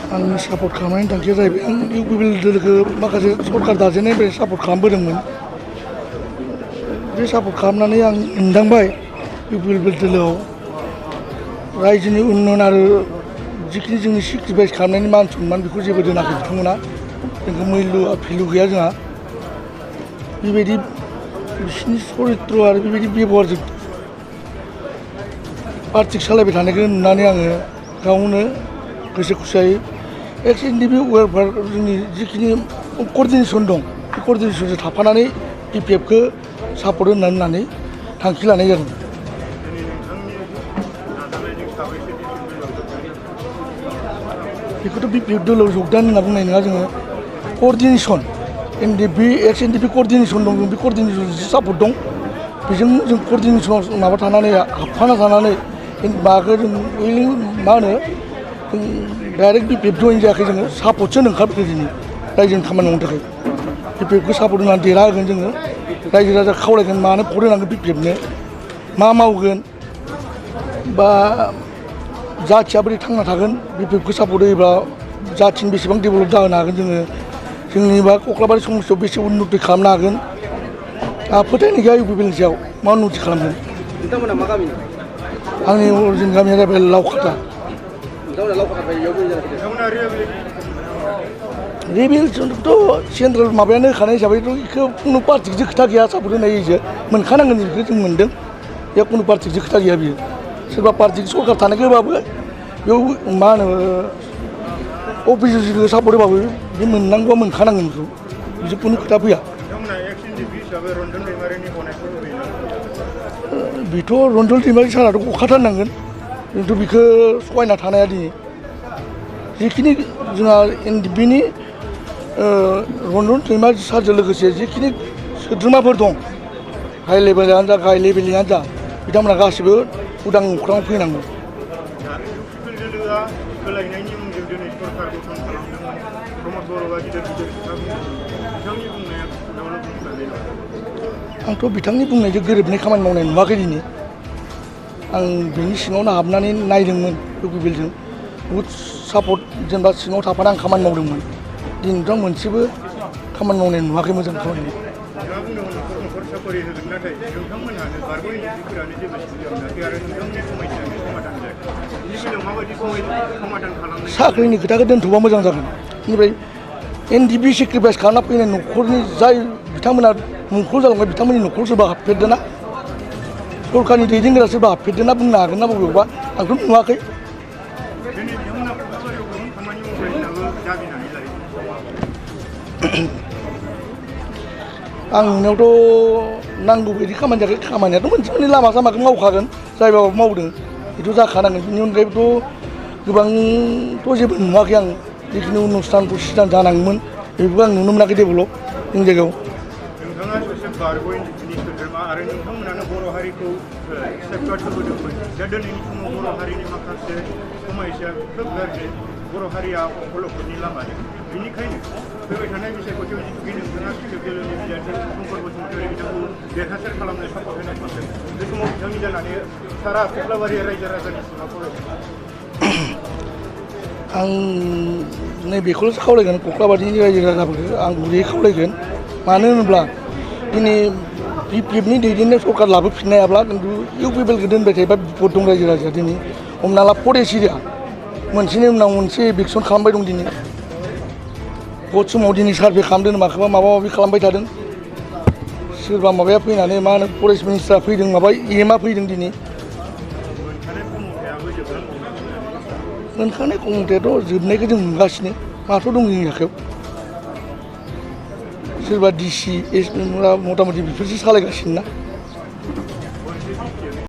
आंनि सापर्ट खालामनायनि थांखिया जाहैबाय आं इउपिपिएल दोलोखौ माखासे सरकार दाजेननायनिफ्राय सापर्ट खालामबोदोंमोन। बे सापर्ट खालामनानै आं मोनदांबाय इउपिपिएल दोलोआव रायजोनि उन्नयन आरो जिखिनि जोंनि सेक्रिफाइस खालामनायनि मान सन्मान बेखौ जेबो दोनाखै बिथांमोना। जोंखौ मैल्य भेलु गैया जोंहा। बेबायदि बिसोरनि सरित्र आरो बेबायदि बेबहारजों पार्टिक सालायबाय थानायखौ नुनानै आङो गावनो गोसो खुसियै एक्स एनडिपि वेलफेयार जोंनि जिखिनि कर्डिनेसन दं बे कर्डिनेसनजों थाफानानै बिपिएफखौ सापर्ट होननानै थांखि लानाय जादों। बेखौथ' बिपिएफ दोलोआव जगदान होनना बुंनाय नङा जोङो। कर्डिनेसन एनडिपि एक्स एनडिपि कर्डिनेसन दं, बे कर्डिनेसन सापर्ट दं। बेजों जों कर्डिनेसनाव माबा थानानै हाबफाना थानानै माखौ जों मा होनो जों डाइरेक्ट बिपिएफ जइन जायाखै, जोङो सापर्टसो ओंखारबोदों दिनै रायजोनि खामानि मावनो थाखाय। बिपिएफखौ सापर्ट होनानै देरहा होगोन जोङो। रायजो राजा खावलायगोन मानो भट होनांगोन बिपिएफनो, मा मावगोन बा जाथिया बोरै थांना थागोन बिपिएफखौ सापर्ट होयोब्ला जाथिनि बेसेबां डेभेलप जाहोनो हागोन जोङो, जोंनि बा कक्लाबारि समस्थियाव बेसे उन्नति खालामनो हागोन। आंहा फोथायनाय गैया इउपिपिएलनि सायाव मा उन्नति खालामगोन। नोंथांमोना मा गामिनि? आंनि जोंनि गामिया जाबाय लावखाथा। रिभिलसनथ' सेन्ट्रेल माबायानो होखानाय हिसाबैथ' बेखौ खुनु पार्टिजों खोथा गैया सापर्ट होनायजों मोनखानांगोन बेखौ जों मोन्दों। बेयाव खुनु पार्टिजों खोथा गैया बियो। सोरबा पार्टिजों सरकार थानायखौ होबाबो बेयाव मा होनो अफिसियेलखौ सापर्ट होबाबो बे मोननांगौआ मोनखानांगोन बेखौ, बिदि खुनु खोथा फैया। बेथ' रन्जल दैमारि साराथ' गखाथारनांगोन, खिन्थु बेखौ सहायना थानाया दिनै जिखिनि जोंहा एनडिपिनि रन्जल दैमारि सारजों लोगोसे जिखिनि सोद्रोमाफोर दं हाइ लेभेलानो जा गाहाय लेभेलनियानो जा बिथांमोना गासिबो उदां अख्राङाव फैनांगौ। आंथ' बिथांनि बुंनायजों गोरोबनाय खामानि मावनाय नुवाखै दिनै। आं बिनि सिङावनो हाबनानै नायदोंमोन इउपिपिएलजों बुहुद सापर्ट जेनेबा सिङाव थाफाना आं खामानि मावदोंमोन। दिनैथ' मोनसेबो खामानि मावनाय नुवाखै मोजां खामानि। साख्रिनि खोथाखौ दोनथ'बा मोजां जागोन। बेनिफ्राय एनडिपि सेक्रिफाइस खालामना फैनाय न'खरनि जाय बिथांमोना मुंख्लं जालांबाय बिथांमोननि न'खराव सोरबा हाबफेरदों ना, सरकारनि दैदेनग्रा सोरबा हाबफेरदों ना बुंनो हागोन ना बबेयावबा? आंथ' नुवाखै। आं नुनायावथ' नांगौ बायदि खामानि जायाखै। खामानियाथ' मोनसे मोननै लामा सामाखौ मावखागोन, जायबाबो मावदों बेथ' जाखानांगोन। बेनि अनगायैबोथ' गोबांथ' जेबो नुवाखै आं। जिखिनि अनुस्थान प्रसिदान जानांगौमोन बेफोरखौ आं नुनो मोनाखै डेभेलप जोंनि जायगायाव। नोंथाङा सासे बारग'नि सोद्रोमा आरो नोंथांमोनानो बर' हारिखौ सेफगार्ड होबोदोंमोन। दा दिनैनि समाव बर' हारिनि माखासे समयसाया खोब गाज्रि, बर' हारिया अलखदनि लामाजों। बेनिखायनो फैबाय थानाय बिसायख'थियाव जिथुखि नोंथाङा बिपिएफ दोलोनि बिधायक शंकर बसुमतारी बिथांखौ देरहासार खालामनो सापर्ट होनाय सानदों, बे समाव बिथांनि जानानै सारा कक्लाबारि रायजो राजानि सिङाव फरायदों। आं नैबेखौल'सो खावलायगोन कक्लाबारिनि रायजो राजाफोरखौ आं गुरैयै खावलायगोन। मानो होनोब्ला दिनै बिपिएफनि दैदेननाय सरकार लाबोफिननो हायाब्ला खिन्थु इउपिपिएलखौ दोनबाय थायोबा बिपद दं रायजो राजाया। दिनै हमना ला फरेस्ट एरिया मोनसेनि उनाव मोनसे इभिकसन खालामबाय दं। दिनै भट समाव दिनै सार्भे खालामदों माखौबा माबा माबि खालामबाय थादों। सोरबा माबाया फैनानै मा होनो फरेस्ट मिनिस्टारा फैदों, माबा EMआ फैदों दिनै। मोनखानाय कमिटियाथ' जोबनायखौ जों नुगासिनो, माथ' दं जोंनि आखायाव। सोरबा डिसि एसपि मथा मथि बेफोरसो सालायगासिनो ना।